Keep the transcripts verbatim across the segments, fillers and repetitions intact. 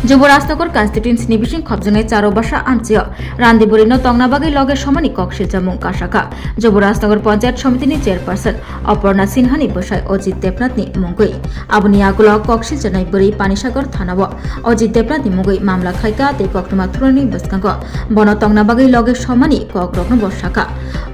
Juborajnagar constituency ni bising khopjaknai Charobasa amchio randi bwrwi no tongna bagwi loge somani kok silchamung kasakha. Juborajnagar Panchayat Samiti ni chairperson Aparna Sinha ni bwsai Ajit Debnath ni mungwi. Aboni yagulo kok silchanai bwrwi Panisagar thana o Ajit Debnath ni mungwi mamla khlaikha tei koktwma thumnairokni bwskango bono tongna bagwi loge somani kok rokno bo sakha.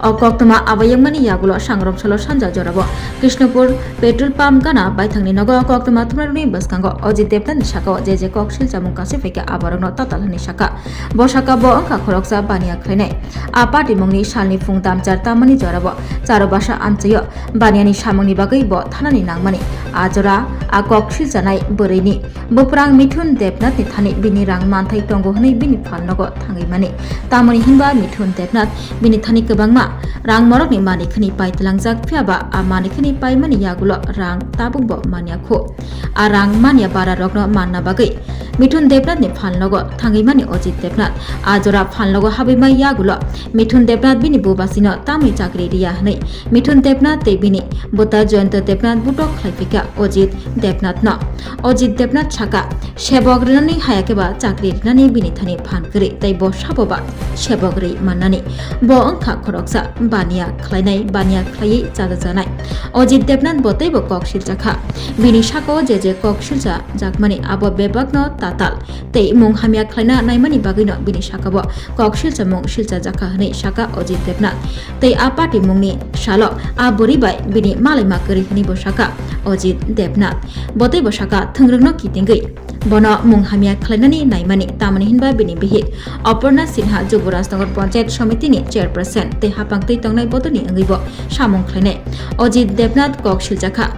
O koktwma abayangmani yagulo sangrong salo sanja jorao Krishnapur petrol pump gana baithangni nogo koktwma thumnairokni bwskango Ajit Debnath ni sakao je je kok silchamung kasi phaikha aborokno tatal hwnwi sakha. Bo sakha bo wngkha khoroksa baniya khlainai. A patimungni salni phung damchar tamani jorao Charobasa amchaio baniyani samungni bagwi bo thanani nangmani. A jora a kok silchanai bwrwini bwphrang Mithun Debnath ni thani bini rang manthai tongo hwnwi bini phalnogo thangwi mani. Tamoni hinba Mithun Debnath bini thani kwbangma rang morokni manikhwni pai tlangjak, phiyaba a manikhwni paimani yagulo rang tabukbo manya khu. A rang manya bara rokno manna bagwi Mithun Debnath ni phalnogo thangwi mani Ajit Debnath. A jora phalnogo habwi mai yagulo Mithun Debnath bini bubasino tamni chakri riya hwnwi Mithun Debnath tei bini bwta Jayanta Debnath butok khlaiphikha Ajit Debnath no. Ajit Debnath sakha, sebok rinani hayakhe ba chakri rinani bini thani phan kwrwi tei bo sabo ba sebok rwi mannani. Bo wngkha khoroksa baniya khlainai, baniya khlaiwi chajajanai. Ajit Debnath bo teibo kok silchakha. Bini sakao je je kok silcha jakmani abo bebakno tatal tei mung hamya khlaina naimani bagwino bini sakao kok silchamung silchajakha hwnwi sakha Ajit Debnath. Tei a patimungni salo a bwrwi bai bini malaima kwrwi hwnwi bo sakha Ajit Debnath. Bo teibo sakha thwngrwngno kitingwi bono mung hamya khlainani naimani, tamoni hinba bini bihik Aparna Sinha Juborajnagar Panchayat Samiti ni chairperson tei hapang twi tongnai bodolni wngwi bo samung khlainai. Ajit Debnath kok silchakha.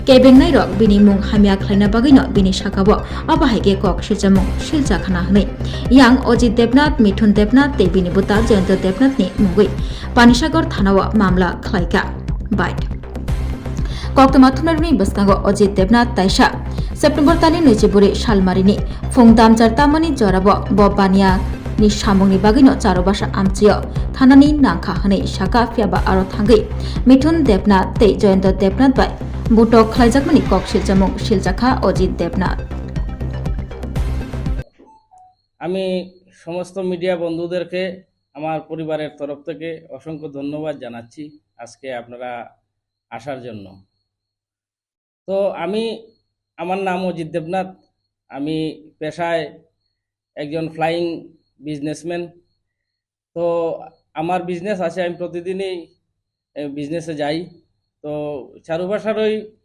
Kebengnairok bini mung hamya khlaina bagwino bini sakao obo hai khe kok silchamung silchakhana hwnwi yang Ajit Debnath, Mithun Debnath tei bini bwta Jayanta Debnath ni mungwi Panisagar thana o mamla khlaikha. Bait. Koktwma thumnairokni bwskango Ajit Debnath taisa September talni nwichi bwrwi salmarini phung damchar tamani jorao bo baniya ni samungni bagwino Charobasa amchio thanani nangkha hwnwi sakha, phiyaba aro thangwi Mithun Debnath tei Jayanta Debnath bai butok khlaijakmani kok silchamung silchakha Ajit Debnath. আমি সমস্ত মিডিয়া বন্ধুদেরকে আমার পরিবারের তরফ থেকে অসংখ্য ধন্যবাদ জানাচ্ছি আজকে আপনারা আসার জন্য। তো আমি, আমার নাম অজিত দেবনাথ। আমি পেশায় একজন ফ্লাইং বিজনেসম্যান। তো আমার বিজনেস আছে, আমি প্রতিদিনই, এ, বিজনেসে যাই। তো চারুপাশার ওই,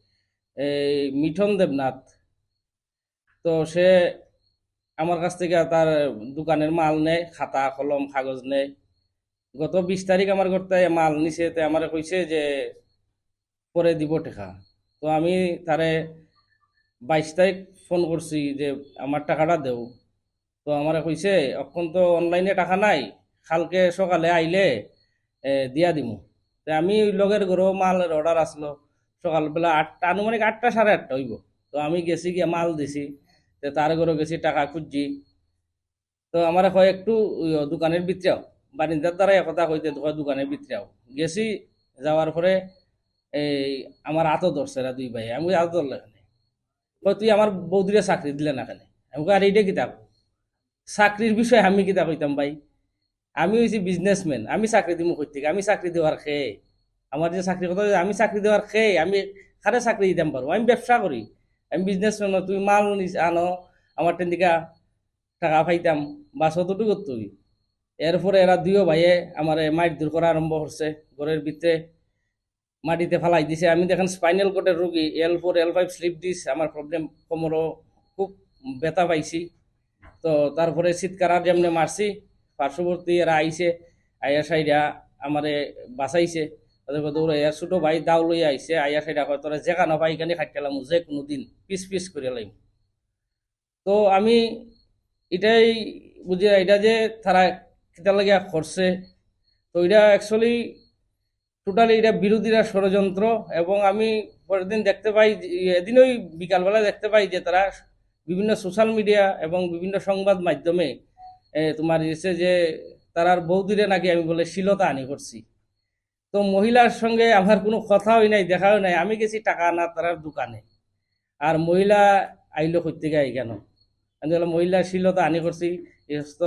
এই মিঠন দেবনাথ, তো সে আমার কাছ থেকে তার দোকানের মাল নেয়, খাতা, কলম, কাগজ নেয়। গত বিশ তারিখ আমার ঘর থেকে মাল নিছে, তে আমারে কইছে যে পরে দিব টাকা। তো আমি তারে বাইশ তারিখ ফোন করছি যে আমার টাকাটা দেও। তো আমারে কইছে, "অখন তো অনলাইনে টাকা নাই, কালকে সকালে আইলে, এ, দিয়া দিমু।" তে আমি ওই লগের ঘরও মালের অর্ডার আসলো, সকালবেলা আটটা, আনুমানিক আটটা, সাড়ে আটটা হইব। তো আমি গেছি গিয়া মাল দিছি, তে তার ঘরও গেছি টাকা খুঁজছি। তো আমারে কয়, "একটু ওই দোকানের ভিতরে আও।" বারিন্দার দ্বারা একথা কইতে কয়, "দোকানের ভিতরে আও।" গেছি, যাওয়ার পরে এই আমার আতো ধরছে এরা দুই ভাই। আমি কই, "আতো ধরলে কেনে?" কয়, "তুই আমার বৌদিরে চাকরি দিলে না কেনে?" আমি কই, "আর এইটা কিতা? চাকরির বিষয়ে আমি কিতা কইতাম ভাই? আমি হইছি বিজনেসম্যান, আমি চাকরি দিমু কই থেকে? আমি চাকরি দেওয়ার খেয়ে, আমার যে চাকরি কথা হইছে, আমি চাকরি দেওয়ার খেয়ে, আমি কারে চাকরি দিতাম পারবো? আমি ব্যবসা করি, আমি বিজনেসম্যান। তুমি মাল নিস আনো, আমার টেন দিকা টাকা পাইতাম, বাস অতটুকু তুই।" এরপরে এরা দুইও ভাইয়ে আমারে মারধর করা আরম্ভ করছে ঘরের ভিতরে। মাটিতে ফালাই দিছে। আমি দেখেন স্পাইনাল কর্ডের রোগী, L four, L five slip disc, আমার প্রবলেম, কোমরও খুব ব্যথা পাইছি। তো তারপরে চিৎকার আর যেমনি মারছি, পার্শ্ববর্তী এরা আইছে, আইয়া সাইডা আমারে বাঁচাইছে। ওদের দৌড়ে এর ছোট ভাই দাও লইয়া আইছে, আইয়া সাইডা কয়, "তোরা যেখানে পাই এখানে খাটিয়ে লামু, যে কোনো দিন পিস পিস করে লাইমু।" তো আমি এটাই বুঝি না, এটা যে তারা কিতার লাগিয়া করছে, তো এটা অ্যাকচুয়ালি টোটালি এটা বিরোধীরা ষড়যন্ত্র। এবং আমি পরের দিন দেখতে পাই যে, এদিনই বিকালবেলা দেখতে পাই যে তারা বিভিন্ন সোশ্যাল মিডিয়া এবং বিভিন্ন সংবাদ মাধ্যমে, এ, তোমার এসে যে তারার বৌদিরে নাকি আমি বলে শ্লীলতাহানি করছি। তো মহিলার সঙ্গে আমার কোনো কথাই নাই, দেখাও নাই। আমি গেছি টাকা আনা তারার দোকানে, আর মহিলা আইলো কই থেকে এখানে। আমি হলো মহিলা শ্লীলতা হানি করছি, এই সমস্ত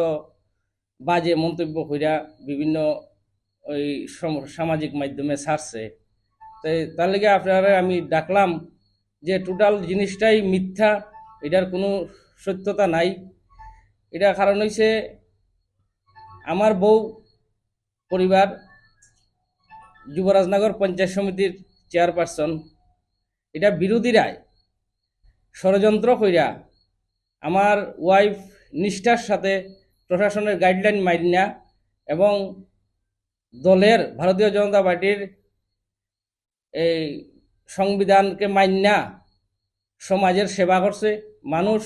বাজে মন্তব্য কইরা বিভিন্ন ওই সম-, সামাজিক মাধ্যমে ছাড়ছে। তাই তার লাগি আপনারা আমি ডাকলাম যে টোটাল জিনিসটাই মিথ্যা, এটার কোনো সত্যতা নাই। এটা কারণ হইছে আমার বউ পরিবার যুবরাজনগর পঞ্চায়েত সমিতির চেয়ারপারসন, এটা বিরোধীরাই ষড়যন্ত্র কইরা আমার ওয়াইফ নিষ্ঠার সাথে প্রশাসনের গাইডলাইন মাইন্না এবং দলের, ভারতীয় জনতা পার্টির এই সংবিধানকে মাইন্না সমাজের সেবা করছে। মানুষ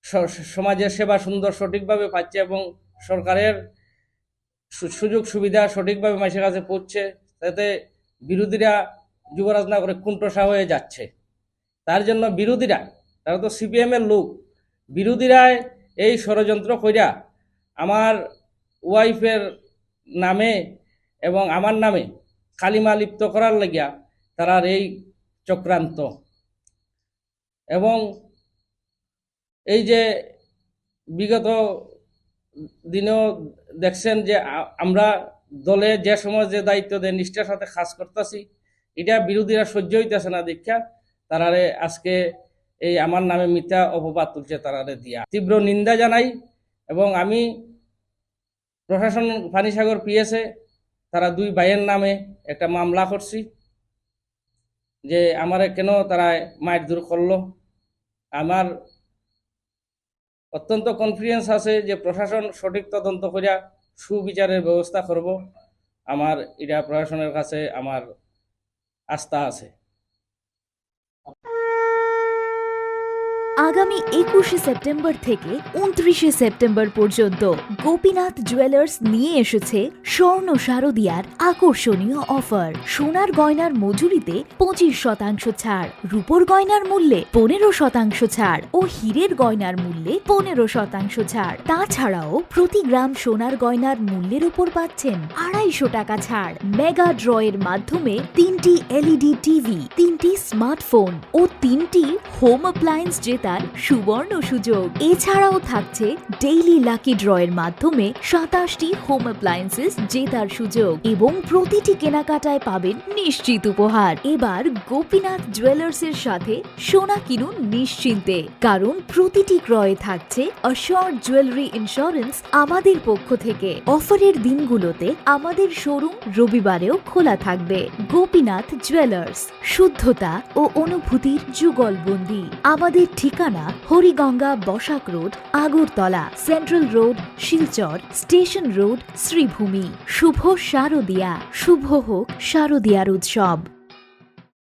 স-, সমাজের সেবা সুন্দর সঠিকভাবে পাচ্ছে এবং সরকারের সু-, সুযোগ সুবিধা সঠিকভাবে মানুষের কাছে পৌঁছছে। তাতে বিরোধীরা যুবরাজনগরে কুণ্ঠসা হয়ে যাচ্ছে। তার জন্য বিরোধীরা, তারা তো সিপিএম এর লোক, বিরোধীরা এই ষড়যন্ত্র কইরা আমার ওয়াইফের নামে এবং আমার নামে কালিমা লিপ্ত করার লাগিয়া তারার এই চক্রান্ত। এবং এই যে বিগত দিনেও দেখছেন যে আ-, আমরা দলে যে সময় যে দায়িত্ব দেয়, নিষ্ঠার সাথে কাজ করতেছি, এটা বিরোধীরা সহ্য হইতেছে না দেখা তারারে আজকে এই আমার নামে মিথ্যা অপবাদ তুলছে তারারে দিয়া। তীব্র নিন্দা জানাই এবং আমি প্রশাসন পানিসাগর পিএসএ তারা দুই ভাইয়ের নামে একটা মামলা করছি যে আমারে কেন তারা মারধর করলো। আমার অত্যন্ত কনফিডেন্স আছে যে প্রশাসন সঠিক তদন্ত করিয়া সুবিচারের ব্যবস্থা করব। আমার এটা প্রশাসনের কাছে আমার আস্থা আছে। আগামী একুশে সেপ্টেম্বর থেকে ঊনত্রিশে সেপ্টেম্বর পর্যন্ত গোপীনাথ জুয়েলার্স নিয়ে এসেছে স্বর্ণ শারদিয়ার আকর্ষণীয় অফার। সোনার গয়নার মজুরিতে পঁচিশ শতাংশ ছাড়, রূপোর গয়নার মূল্যে পনেরো শতাংশ ছাড় ও হীরের গয়নার মূল্যে পনেরো শতাংশ ছাড়। তাছাড়াও প্রতি গ্রাম সোনার গয়নার মূল্যের উপর পাচ্ছেন আড়াইশো টাকা ছাড়। মেগা ড্র এর মাধ্যমে তিনটি এলইডি টিভি, তিনটি স্মার্টফোন ও তিনটি হোম অ্যাপ্লায়েন্স জেতার সুবর্ণ সুযোগ। এছাড়াও থাকছে ডেইলি লাকি ড্র এর মাধ্যমে সাতাশটি হোম অ্যাপ্লায়েন্সেস জেতার সুযোগ এবং প্রতিটি কেনাকাটায় পাবেন নিশ্চিত উপহার। এবার গোপীনাথ জুয়েলার্স এর সাথে সোনা কিনুন নিশ্চিন্তে, কারণ প্রতিটি ক্রয়ে থাকছে অ্যাসিওরড জুয়েলারি ইন্স্যুরেন্স আমাদের পক্ষ থেকে। অফারের দিনগুলোতে আমাদের শোরুম রবিবারেও খোলা থাকবে। গোপীনাথ জুয়েলার্স, শুদ্ধতা ও অনুভূতির যুগলবন্দি। আমাদের ঠিকানা Hariganga Basak road, Agartala, central road, Silchar, station road, Sribhumi. শুভ শারদিয়া, শুভ হোক শারদিয়ার উৎসব।